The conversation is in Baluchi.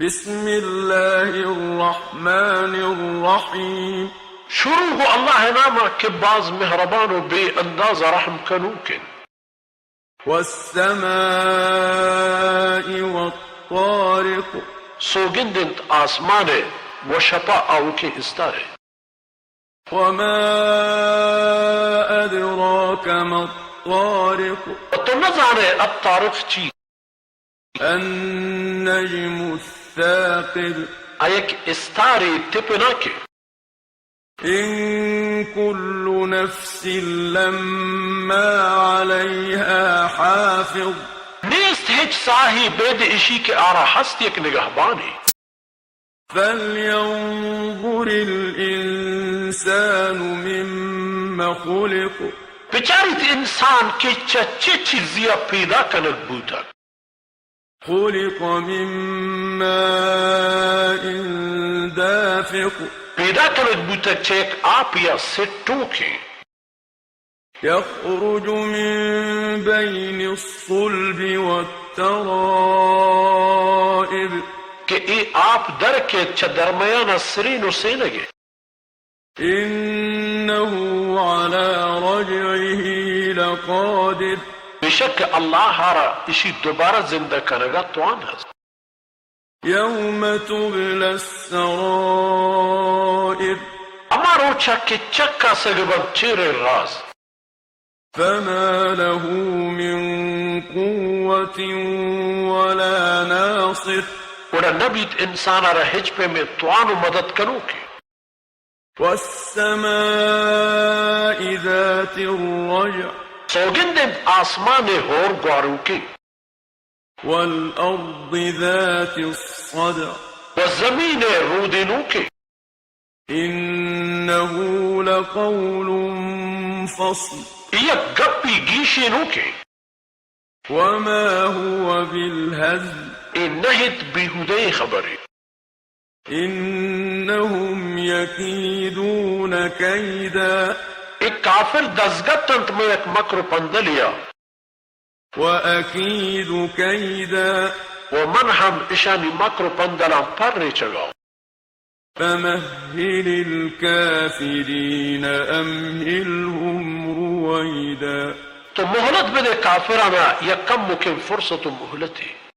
بسم الله الرحمن الرحيم. شروع گوں اللہ ءِ نام ءَ کہ باز مہربان و بے انداز رحم کنوک انت. والسماء والطارق. سوگند انت آسمان ءِ و شپ ءِ آؤکیں استار ءِ. وما أدراك ما الطارق. و تو نہ زانئے الطارق چی؟ النجم الثاقب. آ یک استارے تپناکے. إن كل نفس لما عليها حافظ. نیست ہچ ساہے بید اشی کہ آرا ہست یک نگہبانے. فلينظر الإنسان مم خلق. بچاریت انسان کہ چہ چے چیزے ءَ پیدا کنگ بوتگ. خلق من ماء دافق. پیدا کنگ بوتگ چہ یک آپے ءَ سٹوکیں. يخرج من بين الصلب والترائب. کہ اے آپ در کیت چہ درمیان ءَ سرین و سینگ ءَ. إنه على رجعه لقادر. بے شک اللہ ءَ را اشی دوبارہ زندہ کنگ ءَ توان ہست. يوم تبلى السرائر. ہما روچ ءَ کہ چکاسگ بنت چیریں راز. فما له من قوة ولا ناصر. گڑا نہ بیت انسان ءَ را ہچ پیمیں توان و مدد کنوکے. والسماء ذات الرجع. سوگند انت آسمان ءِ ہور گواروکیں. والأرض ذات الصدع. و زمین ءِ رودینوکیں. إنه لقول فصل. اے یک گپے گیشینوکیں. وما هو بالهزل. اے نہ انت بیہودئیں خبرے. إنهم يكيدون كيدا. اے کافر دزگٹ انت مئے یک مکر و پندلے ءَ. وأكيد كيدا. و من ہم اشانی مکر و پندلاں پر ریچگ ءَ آں. فمهل الكافرين أمهلهم رويدا. تو مہلت بدے کافراناں یک کمکیں فرصت و مہلتے.